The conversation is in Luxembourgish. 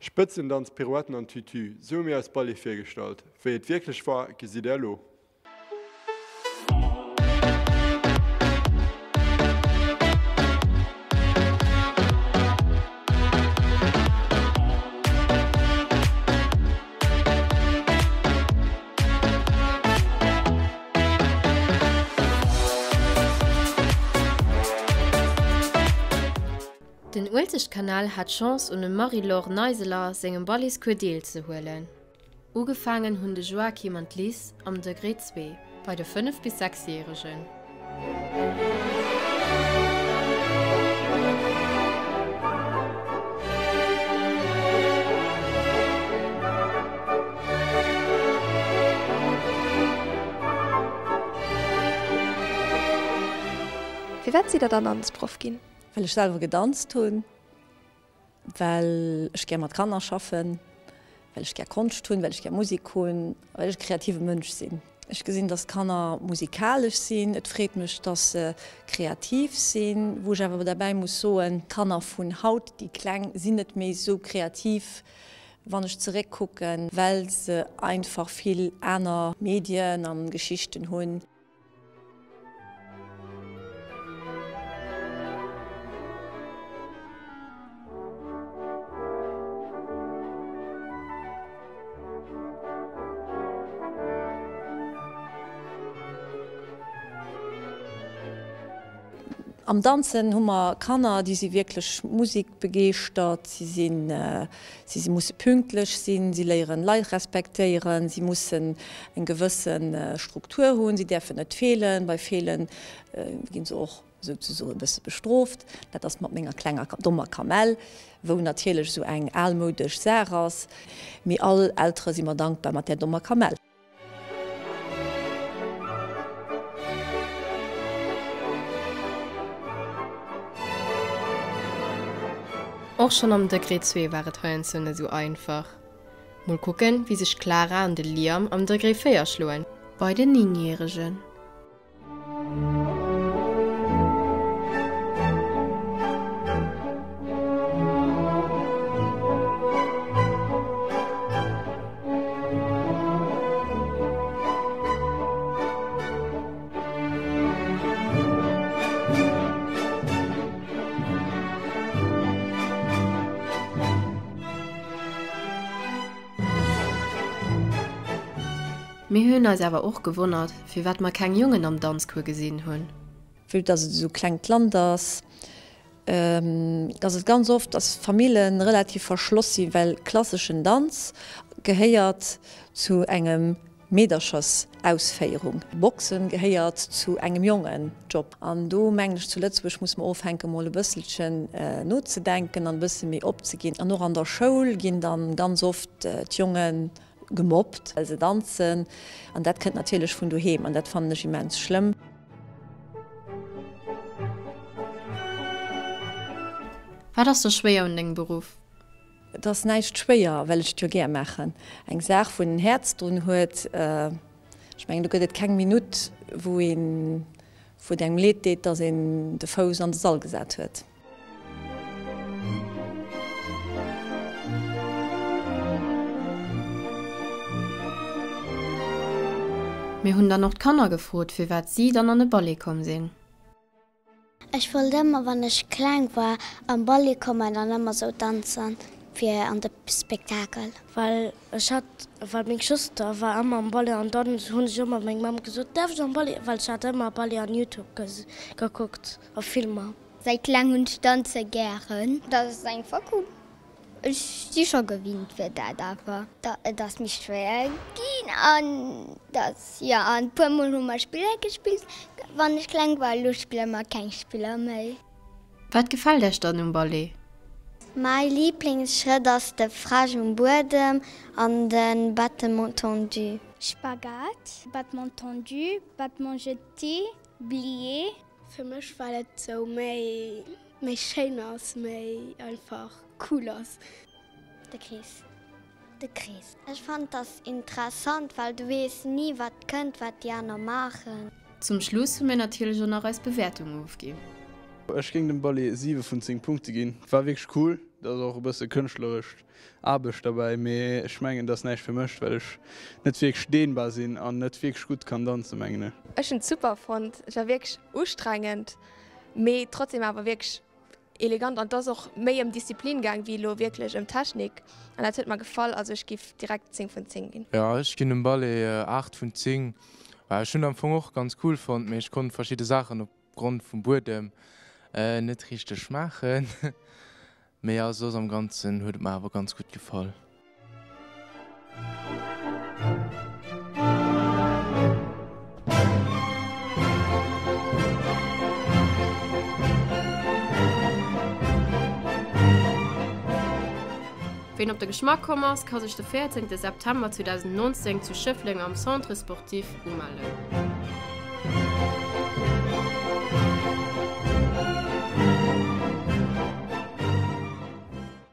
Spëtzendanz, Pirouetten an Tütü, sou hu mir eis Ballet virgestallt. Wéi et wierklech war, gesitt är elo. Den Uelzechtkanal hat d'Chance un dem Marie-Laure Neiseler sengem Balletscours deelzehuelen. Ugefaangen hunn de Joachim an d'Liz am Degré 2 bei de 5 bis 6 Järegen. Firwat sidd der dann Danzproff ginn? Well ech selwer gedanzt hunn, well ech gär mat Kanner schaffen, well ech gär Konscht hunn, well ech gär Musek hunn, well ech e kreative Mënsch sinn. Ech gesinn, dass d'Kanner musikalesch sinn. Et freet mech, dass se kreativ sinn. Wou ech awer derbäi muss soen, d'Kanner vun haut, déi Kleng, sinn net méi esou kreativ, wann ech zeréckkucken, well se einfach vill aner Medien a Geschichten hunn. Am Danzen hu mer Kanner, déi si wierklech musikbegeeschtert, si sinn, si musse pünktlech sinn, si léieren Leit respektéieren, si mussen eng gewësse Struktur hunn, si däerfen net feelen, bei Feelen ginn se och souzesoen e bësse bestrooft. Dat ass mat menger klenger dommer Kamell, wou natierlech esou eng almoudesch Saach ass, mee all Eltere si mer dankbar mat där dommer Kamell. Och schonn am Degré 2 war et heiansdo net esou einfach. Mol kucken, wéi sech d'Clara an de Liam am Degré 4 schloen. Bei den Niinjäregen. Mir hunn eis awer och gewonnert, firwat mer keng Jongen am Danzcours gesinn hunn. Vue dass et esou klengt Land ass, dass et ganz oft, dass Famillen relativ verschloss sinn, well klasseschen Danz gehéiert zu engem Meederchersausféierung, Boxen gehéiert zu engem Jongenjob. An do mengen ech, zu Lëtzebuerg muss mer ofhänken mol e bësselchen nozedenken an e bësse méi opzeginn. An och an der Schoul ginn dann ganz oft d'Jongen gemobbt, well se danzen. An dat kënnt natierlech vun doheem an dat fannen ech immens schlëmm. Wat ass sou schwéier un dengem Beruff? Et ass näischt schwéier, well ech et jo gär maachen. Eng Saach, wou een en Häerz drun huet, ech mengen, do gëtt et keng Minutt, wou een, wou et engem leed deet, datt een de Fouss an de Sall gesat huet. Mir hunn dann och d'Kanner gefrot, firwat si dann an e Ballet komm sinn. Ech wollt ëmmer wann ech kleng war am Ballet kommen an ëmmer sou danzen fir an de Spektakel. Well ech hat, well meng Schëster war ëmmer am Ballet an dann hunn ech ëmmer meng Mamm gesot, däerf ech am Ballet, well ech hat ëmmer Ballet an Youtube gekuckt a Filmer. Säit kleng hunn ech danze gären. Dat ass einfach cool. Ech si scho gewinnt fir dat awer. Et ass méi schwéier ginn an dat jo an puer mol hu mer Spiller gespillt wann ech kleng war. Elo spille mer keng Spiller méi. Wat gefält Äech dann um Ballet? Mäi Liblingsschrëtt ass de Fräsch um Buedem an de Battement tendu. Spagat, Battement tendu, Battement jeté, Blié. Fir mech well et sou méi méi schéin ass, méi einfach cool ass. De Krees. De Krees. Ech fannen dass interessant well du wees ni wat kënnt, wat déi aner maachen. Zum Schluss hu mir natierlech och nach eis Bewäertung ofginn. Ech géing dem Ballet 7 vun 10 Punkte ginn. War wierklech cool. Et ass och e bësse kënschtleresch Aarbecht derbäi, mee ech mengen, et ass näischt fir mech, well ech net wierklech dehnbar sinn an net wierklech gutt kann danzen, mengen ech. Ech hunn et super fonnt. Et war wierklech ustrengend, mee trotzdem awer wierklech elegant an et ass och méi ëm Disziplin gaang wéi elo wierklech ëm Technik an dat huet mer gefall. Also ech giff direkt 10 vun 10 ginn. Jo, ech ginn dem Ballet 8 vun 10. Ech hunn am Fong och ganz cool fonnt, mee ech konnt verschidde Saachen op Grond vum Buedem net richteg maachen. Mee jo, soss am Ganzen huet et mer awer ganz gutt gefall. Ween op de Geschmack komm ass, ka sech de 14 September 2019 zu Schëffleng am Centre Sportif umellen.